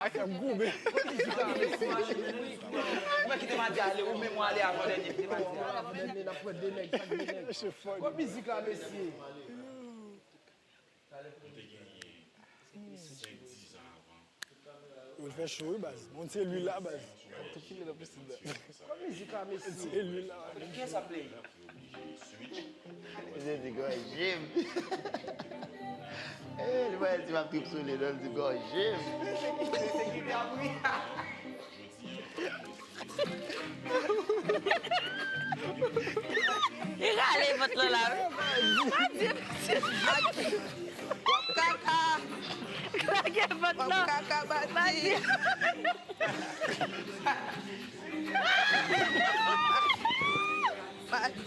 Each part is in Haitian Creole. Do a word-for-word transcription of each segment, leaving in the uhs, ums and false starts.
Fè m goumen. Ou mèt kite Madi ale, ou menm w ale avan dènye, kite Madi ale. Kot mizik la, mesye? Yo fè cho wi baz. Monte lwil la baz. Ap tou kile nan pisin la. Kot mizik la, mesye? Monte lwil la. Kiyès ap play? Misye di gòje m. Eh, li pa di m ap trip sou li non, li di gòje m. Li rale vant lan la wi. Adye mesye. Wap kaka. Lage vant lan. Wap kaka, Madi. Madi.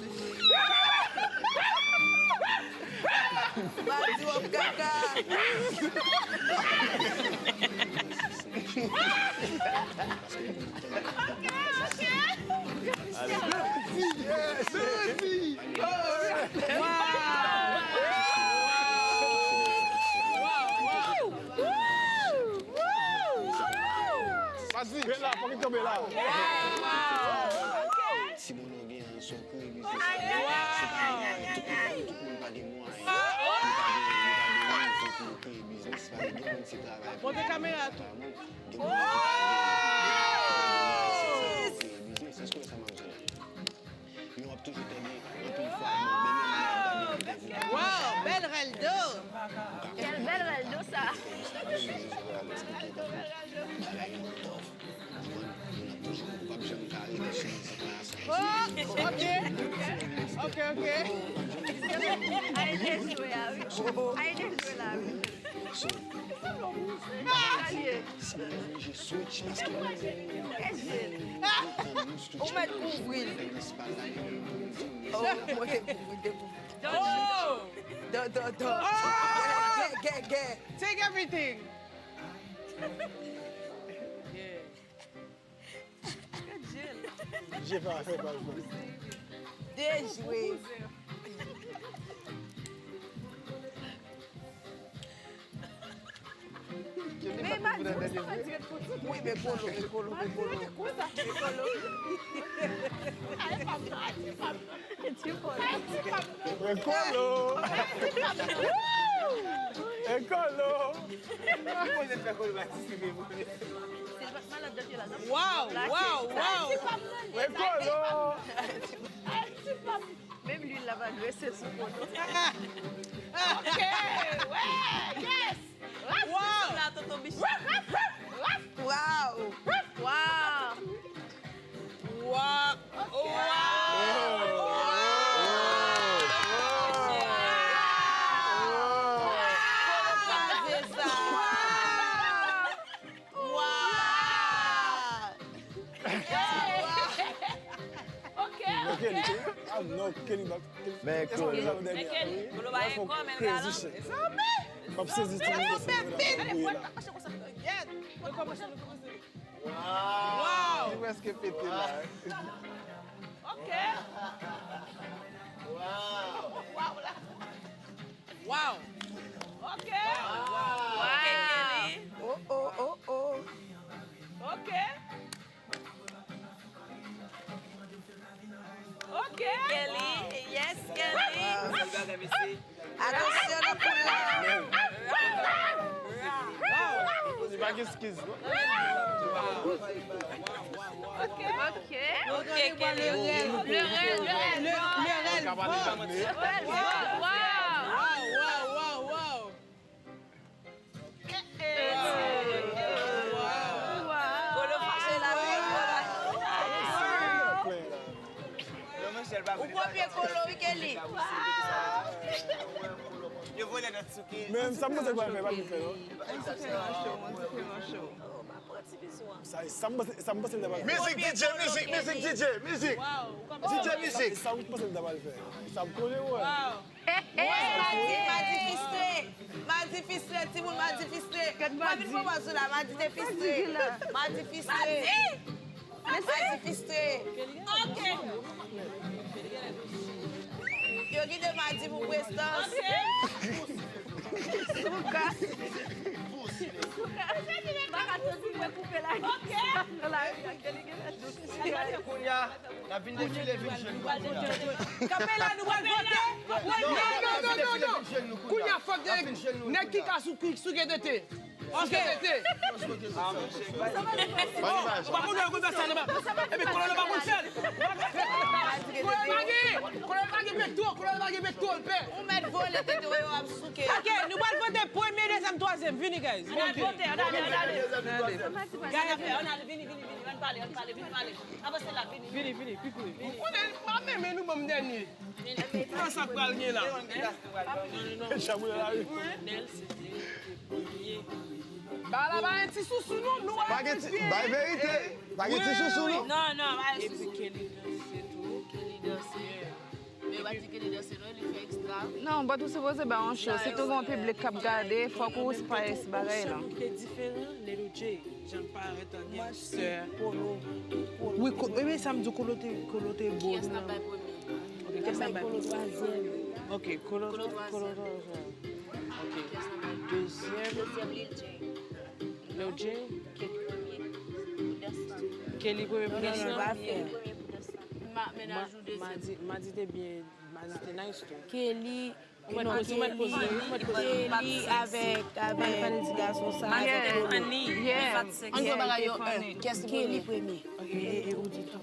Madi, w ap kaka. Vas-y. Kenbe la, fòk li kenbe la. Si moun nan gen yon sou kreye biznis la, se pa tout moun, tout moun pa gen mwayen. Yo pa gen, yo pa gen mwayen pou yo kreye biznis, pa gen moun se travay pou yo. Montre kamera tou. Gen moun ki pa gen, se sa pou kreye biznis. Èske w wè sa m ap di la? Men w ap toujou tande anpil fwa, men menm lè w ap gade entèvyou. Wow, bèl rèl do! Kèl bèl rèl do sa! Bagay yo tough. Ou konprann? Moun ap toujou, ou p ap janm ka rete sou mizik la san. Oh, ok. Ok, ok. Ay, byen jwe a wi. Ay, byen jwe la wi. So, si mwen oblije switch, paske mwen menm, mwen menm, mwen pran yon structure, mwen fè yon plis bagay, mwen di, oh, mwen dekouvri, dekouvri. Do! Do, do, do. Gè, gè, gè. Take everything. Yeah. Gad je l. Je pa fè pa jwe. Dejwe. Men pa di konsa, pa di ret konsa. Wi, men kolo, men kolo, men kolo. Men kolo. Ti kolo. Ti kolo. Ti kolo. Ekolo! Wow, wow, wow! Ekolo! Menm lwil la pa dwese sou kolo. Ok, wè, yes! Wow! Wow! Wow! Wa-, wa-, wa-, wa-, wa-, ok, ok. Men Kolo. Men Kolo pa gen kò, men l ka nan. M ap sezi ti moun nan. Wow! Li prèske pete la. Ok. Wow! Wow la. Wow! Ok. Wow! Ok, Kelly. Oh, oh, oh, oh. Ok. Ok. Kelly. Yes, Kelly. Atansyon nan poul la. Li pa gen eskiz non. Ok. Ok, Kelly. Le rèl, le rèl. Le rèl. Wow. Wow, wow, wow, wow. Kolo fache la wi. Ou kopye Kolo wi, Kelly. Yo vole nan souke. Men sa m panse l pral fè, pa vin fè non. Sa, sa m panse, sa m panse l ta pral fè. Mizik, D J, mizik, mizik, D J, mizik. D J, mizik. Sa, sa m panse l ta pral fè. Sa m konnen, wè. Hey, hey, Madi, Madi fistre. Madi fistre, timoun, Madi fistre. Mwen vin pran pòz ou la, Madi te fistre. Madi fistre. Madi fistre. Ok. Yo kite Madi pou prestans. Ok. Souka. Kounye a, n ap vin defile, vin jwenn nou kounye a. Kanpe la, nou pral vote. Non, non, non, non, non, non. Kounye a, fòk nèg ki ka sou, sou G T T. Sou G T T. Ou pa konnen yo konn fè sa nan ba. Epi kolonel pa konn fè l. Kolonel pa gen, kolonel pa gen pekto, kolonel pa gen pekto, l pè. Ou mèt vole tete w yo ap souke. Ok, nou pral vote premye, dezyèm, twazyèm. Vini, guys. Ann al vote, ann ale, ann ale. Gade fè, ann ale, vini, vini, vini, ann pale, ann pale, vini pale. Avanse la, vini. Vini, vini, pi pre. Ou konnen, m ap menmen nou ban m dènye. Nan sa k pral gen la. Ba la pa gen ti sousou non, nou pa gen ti, bay verite. Pa gen ti sousou non. Non, non, pa gen sousou. Epi Kelly danse tou, Kelly danse. Men yo pa di Kelly danse non, li fè ekstra. Non, but ou sipoze bay yon show. Sitou gen yon piblik k ap gade, fòk ou spice bagay la. Ou te diferan, Lelo J, jan l parèt an gangster. Wi, ko-, wi, sa m di w, Kolo te, Kolo te bon. Kiyès n ap bay premye? Ok, kiyès n ap bay premye? Kolo twazyèm. Ok, Kolo, Kolo twazyèm. Ok. Kiyès n ap bay? Dezyèm. Dezyèm, Lil J. Lil J? Kelly premye. Pou dans lan. Kelly premye pou dans lan? Kelly premye pou dans lan. Ma, mennaj ou dezyèm. Madi, Madi te byen, Madi te nice tou. Kelly, ou mèt poze, ou mèt poze, ou mèt poze. Kelly avèk, avèk ti gason sa. Madi te funny. Yeah. Ann fè bagay yo, en. Kiyès ki premye? Kelly premye. Ok, e, e, ou di tou.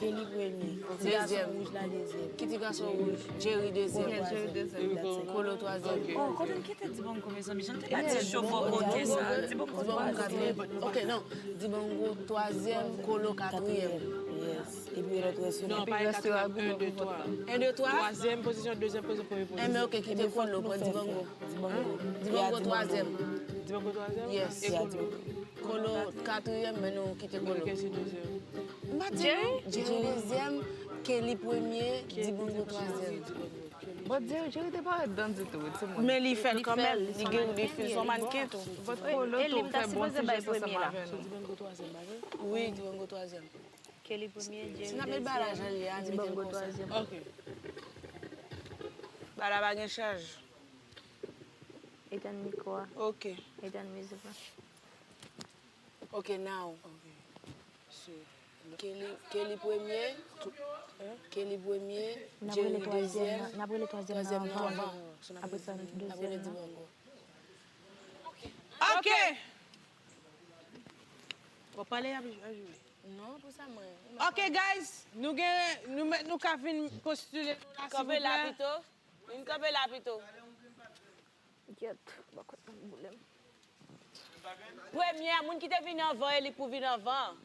Kelly premye. Ti gason wouj la dezyèm. Ki ti gason wouj? Jerry dezyèm. Jerry dezyèm. Kolo twazyèm. Oh, kote m kite Dibongo, mezanmi? Jan m te pati cho bò kote sa. Dibongo twazyèm. Ok, non. Dibongo twazyèm, Kolo katriyèm. Yes. Epi lòt rès yo. Non, pa katriyèm, en, de, twa. En, de, twa? Twazyèm pozisyon, dezyèm pozisyon, premye pozisyon. Enben, ok, kite Kolo, pran Dibongo. Dibongo twazyèm. Dibongo twazyèm? Yes. E Kolo? Kolo katriyèm, men nou kite Kolo. Kèsi dezyèm? M pa di nou. Jerry dezyèm, Kelly premye, Dibongo twazyèm. But Jerry, Jerry te parèt dan ditou, wi, timoun. Men li fè l kanmenm, li gen, li fè l son mannken tou. But Kolo tou fè bon ti jès ansanm avè nou. Wi, Dibongo twazyèm. Kelly premye, Jerry dezyèm, Dibongo twazyèm. Ok. Ba la pa gen chaj. Etenn mikwo a. Ok. Etenn mizik la. Ok, now. Ok. So, Kelly, Kelly premye. Kelly premye, Jerry dezyèm. N ap rele twazyèm nan avan. Apre sa, dezyèm nan. N ap rele Dibongo. Ok. Bon, pale a, a jwe. Non, pou sa mwen. Ok, guys, nou gen, nou mèt, nou ka vin postile nou la, silvouplè. Kanpe la pito. Vin kanpe la pito. Gyèt, bakòt nan boule m. Premyè, moun ki te vin anvan, e li k pou vin anvan.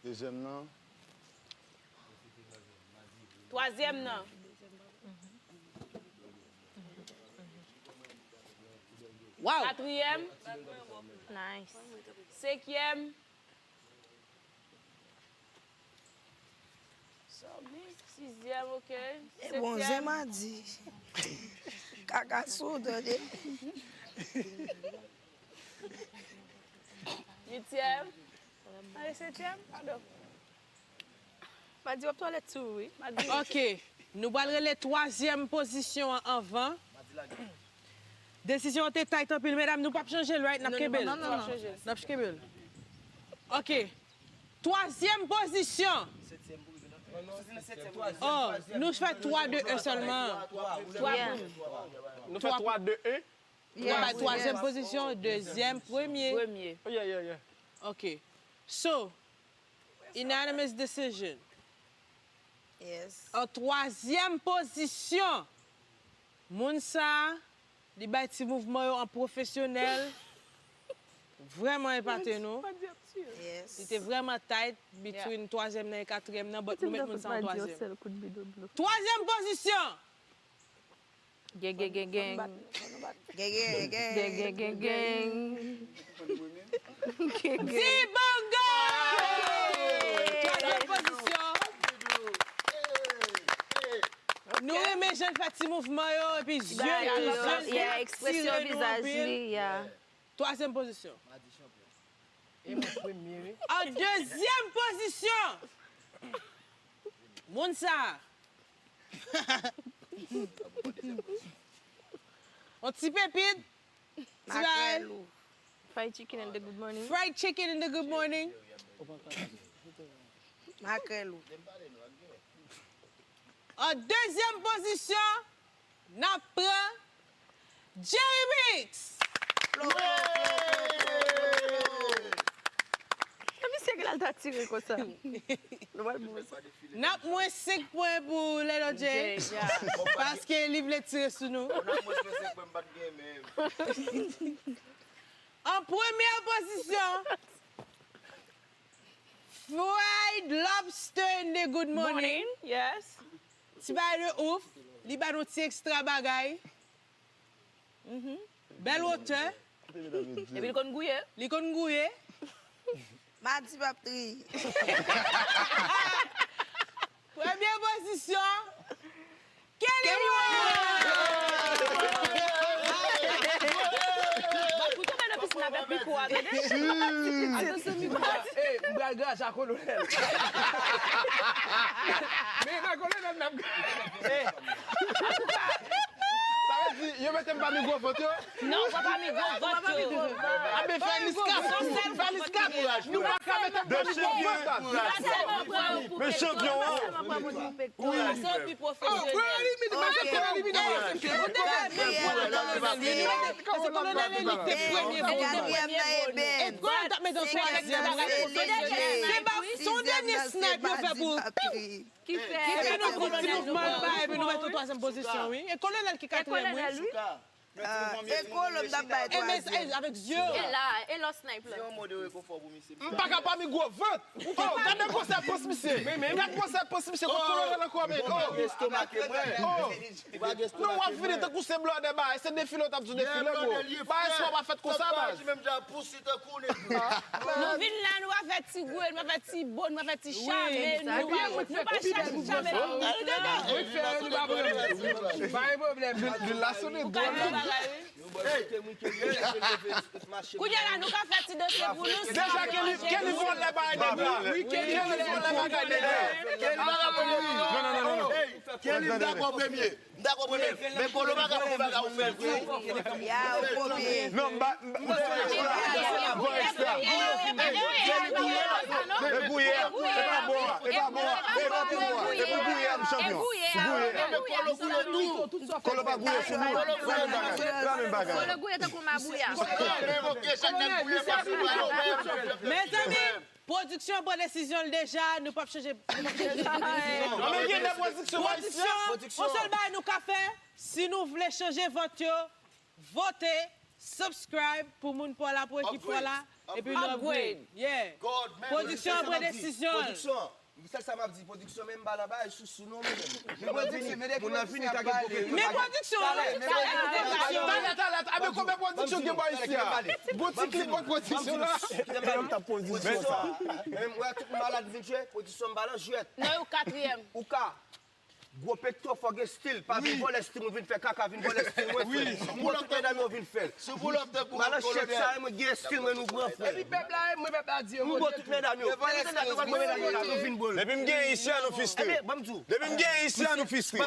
Dezyèm nan. Twazyèm nan. Wow! Katriyèm. Nice. Senkyèm. Sizyèm, ok. E bon, zen Madi. Kaka sou, tande. Uityèm. Ale setyèm, padon. Madi w ap twalèt tou, wi. Madi. Ok. Nou pral rele twazyèm pozisyon an anvan. Desizyon an te tight anpil, medam. Nou p ap chanje l, right? N ap kenbe l. Non, non, non. N ap kenbe l. Ok. Twazyèm pozisyon. Oh, nou fè twa, de, en sèlman. Yeah. Nou fè twa, de, en? N ap bay twazyèm pozisyon, dezyèm, premye. Premye. Oh, yeah, yeah, yeah. Ok. So, unanimous decision. Yes. An twazyèm pozisyon, moun sa a, li bay ti mouvman yo an pwofesyonèl. Vrèman epate nou. Yes. Li te vrèman tight between twazyèm nan e katriyèm nan, but nou met moun sa an twazyèm. Twazyèm pozisyon! Gen, gen, gen, gen. Gen, gen, gen, gen. Gen, gen, gen, gen. Gen, gen. Dibongo! Twazyèm pozisyon. Nou renmen jan l fè ti mouvman yo, epi zye l tou, zye l tire nou anpil. Twazyèm pozisyon. E mwen premye, wi. An dezyèm pozisyon, moun sa a. On ti pepit. Makrèl ou. Fried chicken in the good morning. Fried chicken in the good morning. Makrèl ou. An dezyèm pozisyon, n ap pran Jerry Mix. Nan misye ke l al ta tire konsa. Nou pral pou sa. N ap mwen senk pwen pou Lelo J. Paske li vle tire sou nou. An premyè pozisyon, fried lobster in the good morning. Morning, yes. Ti bagay de ouf. Li ba nou ti ekstra bagay. Bèl wotè. Epi li konn gouye. Li konn gouye. Madi p ap triye. Premye pozisyon. Kelly Ward! Pou tonbe nan pisin avèk mikwo a, tande. Atansyon mikwo a. Ey, m pral graje a kolonèl. Men e pa kolonèl n ap graje. Ey, antouka, sa vle di, yo mete m pami gwo vant yo? Non, ou pa pami gwo vant yo. Anben fè niska. Fè niska. Nou pa ka mete m pami gwo vant. Men chanpyon an. Wi. Sa se pi pwofesyonèl. Paske kolonèl Elik te premye vodo. E kolonèl t ap mete yon sou tèt li. Se yon dènye snipe yo fè pou. Ki fè nou fè ti mouvman anba epi nou mete yon twazyèm pozisyon wi. E kolonèl ki katriyèm wi. E kolo m t ap bay twazyèm. Avèk zye yo. E la, e lòt snipe la. M pa ka pami gwo vant. Oh, gade gwosè pans misye. Gade gwosè pans misye. Kot kolonèl ankò men. Oh. Oh. Non w ap vini tankou se blòdè bagay. Se defile w t ap di w defile bro. Bagay sa pa fèt konsa baz. Nou vin la, nou pa fè ti gwe, nou pa fè ti bon, nou pa fè ti chame, nou pa, nou pa chache chame nan moun nan. Pa gen pwoblèm. Li la sone dwòl. Kounye a la, nou ka fè ti danse pou nou. Deja, Kelly, Kelly vòlè bagay nèg la. Kelly vòlè bagay nèg la. Kelly, m dakò premye. M dakò premye. Men Polo pa ka fè bagay ou fè l vre. Ya, ou kopye. Non, m ba, m ba, m ba ekstra. Kelly gouye. E gouye. E pa bon. E pa bon. E pa bon. E pou gouye, m chanpyon. Gouye. Kolo pa gouye sou nou. Se pa menm bagay. Se pa menm bagay. Kolo gouye tankou mabouya. Mezanmi, pwodiksyon an pran desizyon l deja, nou p ap chanje. Anben gen de pwodiksyon ayisyen. Pwodiksyon, yon sèl bagay nou ka fè, si nou vle chanje vant yo, vote, subscribe pou moun pa w la, pou ekip pa w la, epi nou upgrade. Yeah. Pwodiksyon an pran desizyon l. Sèl sa m ap di, pwodiksyon men m pa nan bagay sousou non mwen menm. Mwen pwodiksyon, men depi moun nan vini ta gen pwoblèm. Men pwodiksyon an. Talè, talè, talè, abe konbyen pwodiksyon gen bò isi a? Bon ti klip bò pwodiksyon la. Pwodiksyon sa. Men m wè tout moun malad vin jwe, pwodiksyon m pa nan jwèt. Non, ou katriyèm. Ou ka. Gwo pekto fò gen stil, pa vin vòlè stil mwen, vin fè kaka, vin vòlè stil mwen frè. M wè tout medam yo vin fè l. M al nan chèk sa, mwen gen stil mwen nou pran frè. Epi pèp la, mwen pèp la di yo. M bo tout medam yo. Depi m gen isi a nou fistre. Depi m gen isi a nou fistre.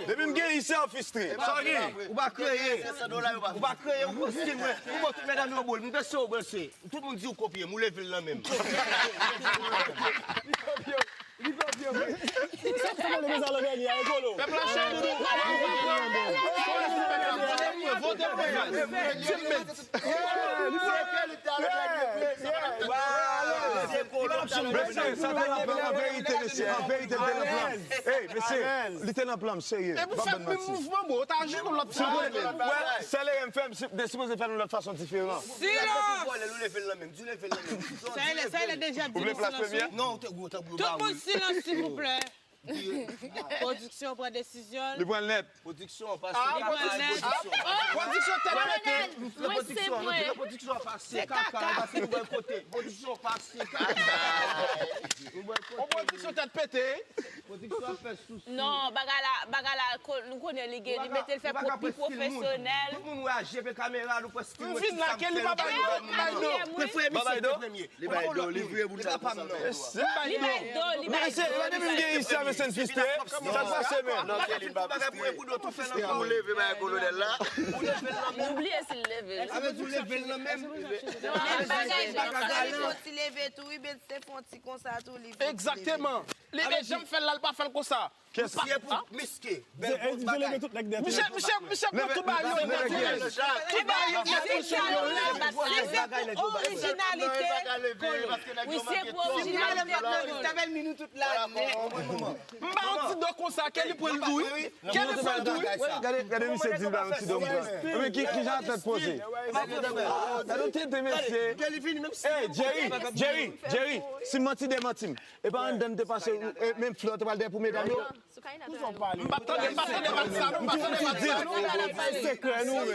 Depi m gen isi a nou fistre. Sa w gen? Ou pa kreye. Ou pa kreye, ou pran stil mwen. M bo tout medam yo bol. M danse ou danse. Tout moun di ou kopye m, ou leve l nan men m. Pèp la chè doudou. Vote pou mwen. Teammate. Mesye, sa te nan plan, an verite, mesye, an verite, li te nan plan. Ey, mesye, li te nan plan, m serye. M p ap ban n manti. Wè, sèl erè m fè, m si- m te sipoze fè l yon lòt fason diferan. Silans! Sa e lè, sa e lè deja di nou silans wi. Tout moun silans silvouplè. Pwodiksyon pran desizyon l. Li pran l nèt. Pwodiksyon an pase kaka. Pwodiksyon. Pwodiksyon tèt pete. Mwen se mwen. Pwodiksyon an pase kaka, pase yon bòl kote. Pwodiksyon an pase kaka. Yon bòl kote. Pwodiksyon tèt pete. Pwodiksyon an fè sou. Non, bagay la, bagay la, nou konnen li gen, li mete l fè pi pwofesyonèl. Tout moun wè a jepe kamera, nou pran stil mwen. M vin la, Kelly pa bay do, bay do. Prefere misye te premye. Li bay do, li vire boul la konsa. Li bay do, li bay do. Mesye, depi m gen isi a, Sen piste, sa k pase, men? Non, Kelly, pa piste. Ou leve bay kolonèl la. Nou bliye si l leve l. Sa vle di w leve l nan menm. Menm bagay, menm bagay, li fon ti leve tou, wi, ben se fon ti konsa tou, li vin. Egzakteman. Li te janm fè l la, li pa fè l konsa. Kès Li ye pou miske. Bèl Di se leve tout nèg dèt. Misye, misye, misye pran tout bagay yo. Tout bagay yo. Orijinalite. Wi, se pou orijinalite. Tèbèl minou tout la. M ba yon ti do konsa, Kelly pran l tou, wi. Kelly pran l tou, wi. Gade, gade misye di l ba yon ti do konsa. Men ki, ki jan tèt poze. Gade yon tete mesye. Hey, Jerry, Jerry, Jerry, si m manti, demanti m. E pa anndan m te pase, e, menm flè w te pral dèyè pou medam yo? M pa t tande, m pa t tande, m pa t tande, m pa t tande, m pa t tande. Bay sekrè nou, men.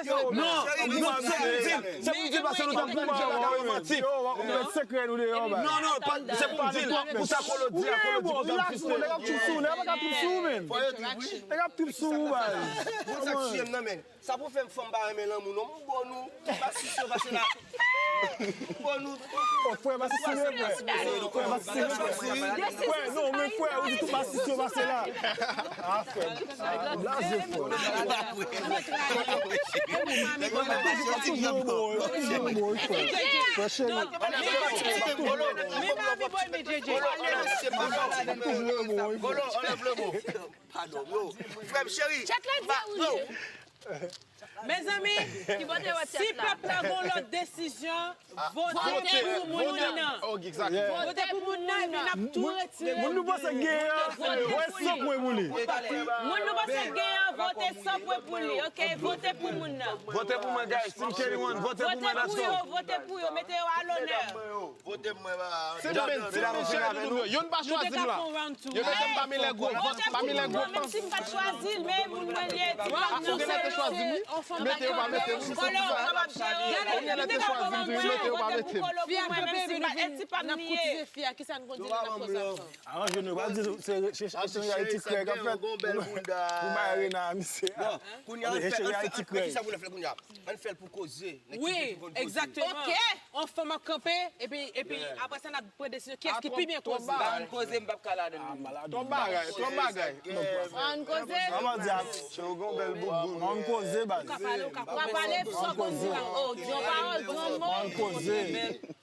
Non, non, se pou m di l, se pou m di l, paske nou t ap pran l, ou mèt sekrè nou deyò, bay. Non, non, pa- se pou m di l, pou sa Kolo di a, Kolo di pou sa piste. Nèg ap trip sou ou, nèg pa ka trip sou ou, men. Nèg ap trip sou ou, bay. Bon, sa k tiye m nan, men. Sa pou fè m fanm pa renmen lanmou non. M bon nou, pa sisyo pase la. M bon nou. Oh, frè, pa sisyo, frè. Frè, pa sisyo, frè. Frè, non, men frè, ou di tou pa sisyo pase la. Ah, frè. Blaze, frè. Frè, cheri. Men pa vi boy men J J. Kolo, anlèv le mo. Padon, yo. Frè m cheri. Chat la di a wi. Mezanmi, si pèp la gon lòt desizyon, vote pou moun nan. Vote pou moun nan, epi n ap tou retire. Moun nou panse k genyen an, vote san pwen pou li. Moun nou panse k genyen an, vote san pwen pou li, oke? Vote pou moun nan. Vote pou mwen, guys. Team Kelly One, vote pou mwen, let's go. Vote pou yo, mete yo a lonè. Vote mwen ba. Se mwen, se mwen, se mwen. Youn pa chwazi m la. Yo mete m pami lè gwo vòt, pami lè gwo Menm si m pa t chwazi l, men moun mwen li ye. Ou genlè te chwazi m, wi. Mete yo pa mete m. Kolo, ou kapab jere. Ou genlè te chwazi m, wi. Mete yo pa mete m. Kolo pou mwen, menm si m pa t, e ti pa m li ye. Fi a, kouti fi a, kisa n konn di nan koze a? Avan jwe nou, pa di se se- se- se yon reality crèk ap fèt pou bay Rena a misye a. Kounye a, ann fè, ann fè, ann fè, kisa pou n fè kounye a? Ann fè l pou koze. Wi, egzakteman. On fanm ap kanpe, epi, epi apre sa, n ap pran desizyon kiyès ki pi byen koze. Pa konn koze, m p ap ka ladan l. Twòp bagay, twòp bagay. Ann koze. Kòman di a? Ann koze, baz. Ou ka pale, ou ka Ou ka pale, sa w konn di la. Oh, di yon pawòl, di yon mo. Ann koze.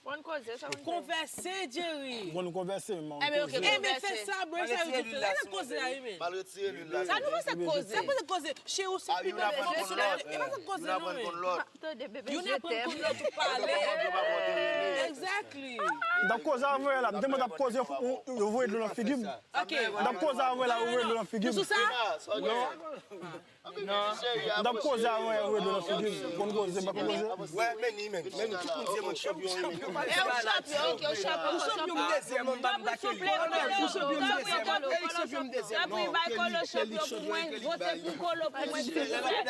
Ann koze, sa w konn fè. Konvèse, Jerry. Bon, nou konvèse, men Ebyen, oke, Ebyen, konvèse. Fè sa, bro, sa yo di tou. Lè koze a, wi, men. Mal retire lwil la. Sa nou panse k koze? Sa panse koze? Cheri, ou se pi bèl fanm sou latè. E pa sa k koze, non, men. Tande, bebe, Youn aprann konn lòt ou pale. Exactly. M t ap koze avè w la. M te mande ap koze, yo voye dlo nan figi m. Ok. M t ap koze avè w la, yo voye dlo nan figi m. Sou sa? M t ap koze avè w, yo voye dlo nan figi m. Konn koze, m pa konn koze. Wè, men ni, men. Men ni, tout moun se moun chanpyon, wi, men. E ou chanpyon, oke, ou chanpyon. Ou chanpyon m dezyèm, m pa m pa Kelly. Ou chanpyon m dezyèm. Kelly chanpyon m dezyèm. Tanpri, bay Kolo chanpyon pou mwen. Vote pou Kolo pou mwen, silvouplè.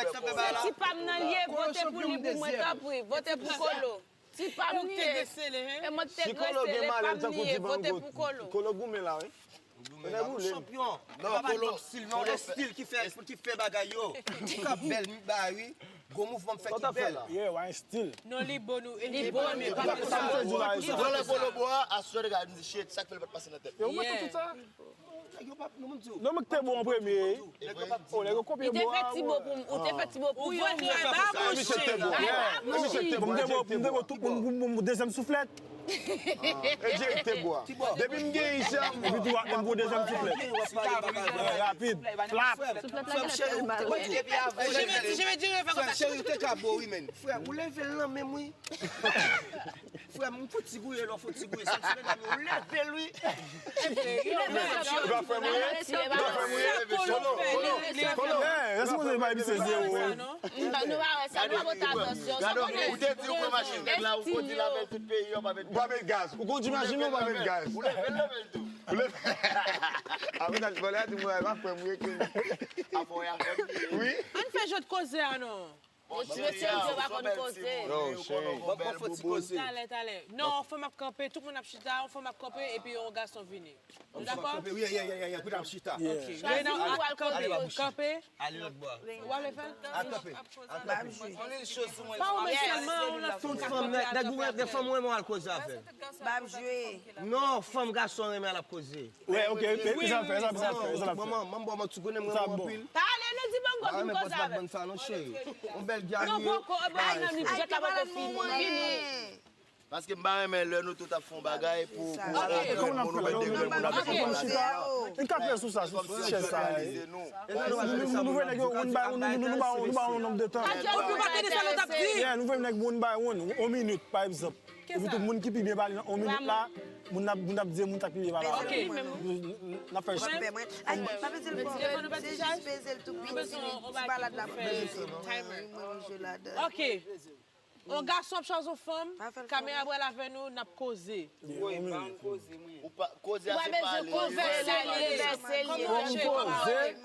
Se ti pa m nan l ye, vote pou li pou mwen, tanpri. Vote pou Kolo. Ti pa m li ye. E mwen te gresele, pa m li ye, vote pou Kolo. Kolo goumen la, wi. Chanpyon. Non, Kolo, Kolo, stil, non, e stil ki fè, ki fè bagay yo. Ou ka bèl, mi ba, wi. Gwo mouvman m fè ki bèl. Yeah, wè, stil. Non, li bon, nou. Li bon, men pa Kolo, Kolo, bwa, aswè de gade, m di, shit, sa k fè l pa t pase nan tèt. Yo mete tout sa. Nèg yo p ap, nou, m di w. Non, men k te bon an premye. O, nèg yo kopye Li te bwa. Fè ti mo pou m, ou te fè ti mo pou yo. Ou vre travay, ba, Misye te bon. Misye te bon. M te bon, m te bon, tout moun, m, m, dezyèm souflèt. E Jerry te bwa. Depi m gen ijan, m. Epi tou, m pou dezyèm souflèt. Rapid. Flap. Souflèt la gen tèlman. Je vais dire, je vais dire, fè konsa. Cheri, te ka bo, wi, men. Frè, ou leve l nan men m, wi. Frè m, m fouti gouye, lò fouti gouye. Sa ti medam yo leve l, wi. Ou pa fè mouye? Ou pa fè mouye? Kolo, kolo, kolo. Ey, responsabilite pa epi se zewo. Nou pa wè sa, nou pa pote atansyon. Sa konnen Ou te di ou pran machin nèg la, ou kondi l avè l tout peyi, ou pa met. Ou pa met gaz. Ou kondi machin, ou pa met gaz. Ou leve l, leve l tou. Ou leve. Apre sa, vòlè a di mwen, pa fè mouye ke. Apre a fè. Wi. Ann fè jòt koze a, non. Mesye yo pa konn koze. Yo, cheri. Ban m fè ti koze. Talè, talè. Non, yon fanm ap kanpe, tout moun ap chita, yon fanm ap kanpe, epi yon gason vini. Nou dakò? Wi, wi, wi, wi, wi, kote ap chita. Rena ap kanpe, kanpe. Ale lòt bò. Ou ap fè l? Al kanpe. Al kanpe. Ann li choz sou mwen. Pa ou menm sèlman, ou nan Tout fanm, nèg, nèg ou renmen, fanm ou renmen al koze avè l. Bab jwe. Non, fanm gason renmen al ap koze. Wè, ok, e sa fè, e sa fè, e sa fè. Manman, manman, bon, manman, ti konnen mwen renmen anpil. Talè, nou di Bongo vin koze avè m. Sa non, cheri. Yon bèl Non, gyanou. Bongo, e bagay nan li, jwèt la poko fini. Paske m pa renmen lè nou tout ap fè yon bagay pou pou Ok. moun ou mete moun ap fè yon bagay. N ka fè sou sa, sou chèz sa. Rivalize nou. Nou nou vle nèg yo one by one, nou nou ba nou ba yon nonb de tan. Ou pa tande sa nou t ap di? Yeah, nou vle nèg one by one, yon minit pa egzanp. Epi tout moun ki pi byen pale nan yon minit la, moun ap moun ap di moun sa k pi byen pale. Ok. N ap fè Pè mwen. Ay, pa peze l fò. Se jis peze l tou piti. Ti balad la pou peze. Mwen jwe ladan. Ok. On gason ap chwazi yon fanm, kamera pral avè nou, n ap koze. Ou pa koze a se pale. Konvèse li ye. Konvèse li ye. Kòman w ap jwe? Kòman w ap jwe?